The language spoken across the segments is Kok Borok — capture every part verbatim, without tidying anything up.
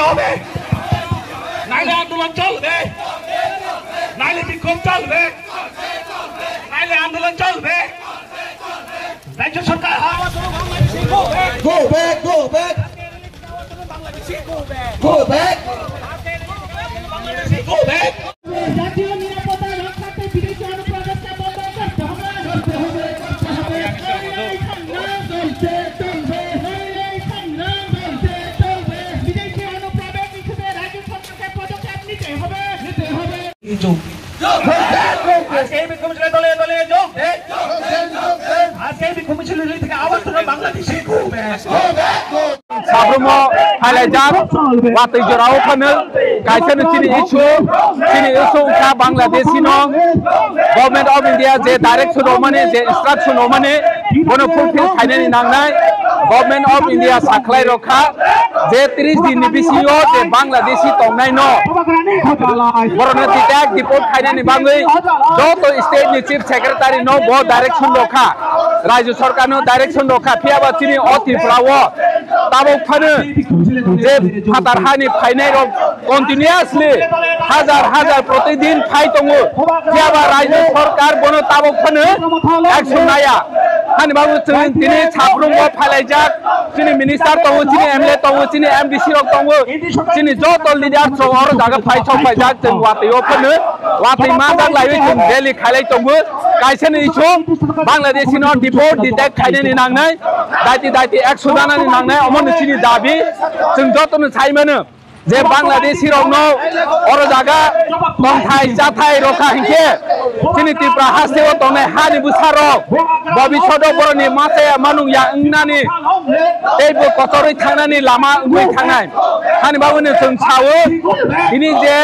হবে। নাইলে আন্দোলন চলবে। নাইলে বিক্ষোভ চলবে। নাইলে আন্দোলন চলবে। রাজ্য সরকার হাওয়া ধরো, Bangladeshi go back। Go back, go back। Go back। Go back। জাতীয় নিরাপত্তা রক্ষার্থে বিদেশি অনুপ্রবেশকে বন্ধ করতে হবে। করতে হবে, করতে হবে। এই সংগ্রাম চলছে, চলবে। এই সংগ্রাম চলছে, চলবে। বিদেশি অনুপ্রবেশ নিষেধে রাজ্য সরকারকে পদক্ষেপ নিতে হবে, নিতে হবে। যোগ। আজকে এই বিক্ষোভ মিছিলে দলে দলে যোগ দেন। আজকে এই বিক্ষোভ মিছিল থেকে আবার তোমরা বাংলাদেশে ঘুরবে। Sabrumo halaijak, watwi jorao phano kaisa no chini issue, chini issue wngkha Bangladeshi no Government of India je direction rwmani, je instruction rwmani, bono fulfill khainani nangnai. Government of India sakhlai rokha je tris din ni bisingo je Bangladeshi tongnai no, borokno detect deport khainani bagwi joto state ni chief secretary no bo direction rokha, rajyo sarkar no direction rokha. Phiya ba chini o Tripura o tabok phano je phatar hani phainai rok continuously hajar hajar protidin phai tongo, phiya ba rajyo sarkar bono tabok phano action naya. Hani bagwi chwng tini Sabrumo phailaijak, chini minister tongo, chini M L A tongo, chini M D C rok tongo, chini joto leader rok oro jaga phai sok phaijak, chwng watwi o phano watwi manjak laiwi chwng rally khailai tongo. Kaisa ni issue Bangladeshi no deport detect khainani nangnai, daiti daiti action nanani nangnai, omo ni chini dabi. Chwng joto no sai mano je Bangladeshi rok no oro jaga tongthai chathai rokha hinkhe chini Tripura haste o tongnai hani bwsa rok bobishodo boroni machaya manung ya wngnani tei bo kotorwi thangnani lama wngwi thangnai. Hani bagwi no chwng sao, tini je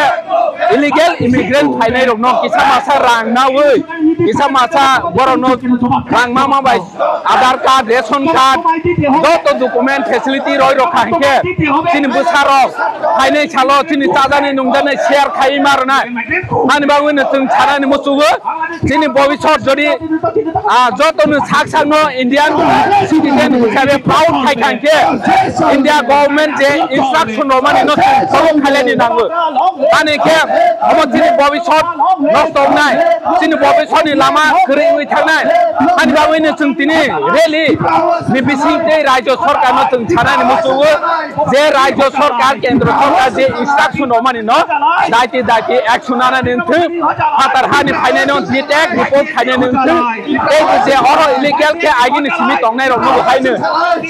illegal immigrant phainai rokno kisa masa rang nawi, kisa masa borokno rang ma ma bai Aadhaar card, ration card, joto document facility roi rokha hinkhe chini bwsa rok phainai salo chini chajani nungjanai share khai ma rwnai. Hani bagwi no chwng sanani muchungo. Chini bobisot jodi, ah, joto no sak sak no Indian citizen hisabe proud khai kha hinkhe India government je instruction rwmani no chwng follow khailani nango. Ani khe omo chini bobisot nosto wngnai, chini bobisot ni lama kwrwi wngwi thangnai. Ani bagwi no chwng tini rally ni bising tei rajyo sarkar no chwng sanani muchungo je rajyo sarkar, kendro sarkar je instruction rwmani no daiti daiti action nanani wngthwng, phatar hani phainai no detect deport khainani wngthwng, tei bo je oro illegal khe agini simi tongnai rok no bo haino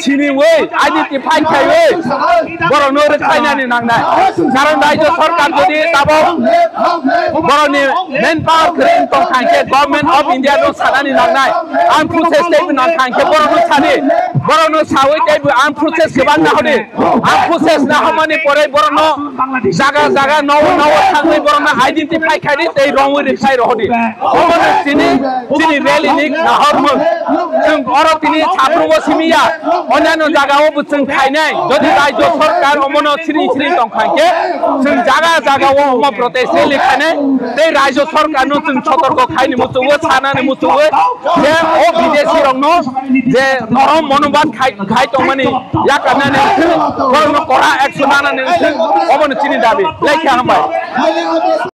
siniwi identify khaiwi borok no rwkhlainani nangnai. Karon rajyo sarkar jodi tabok borok ni manpower kwrwi wng tong kha hinkhe Government of India no sanani nangnai, armed forces tei bo nang kha hinkhe borok no sadi, borok no sawi tei bo armed forces kwbang nahodi. Ang process naharmani pore borokno jaga jaga nogo nogo thangwi borokno identify khaidi tei romwi rwkhai rohordi. Omono chini, chini rally ni nahormung. Chwng oro tini Sabrumo simi ya, onyaino jagao bo chwng khainai. Jodi rajyo sarkar omono siri siri tong kha hinkhe, chwng jaga jagao omo protest rally khainai. Tei rajyo sarkarno chwng sotorko khaini muchungo, sanani muchungo. Je o bidesi rokno je norom monobad khai, khai tongmani yakarnani wngthwng, borokno kora action nanani wngthwng, omono chini dabi. Lekha hambai.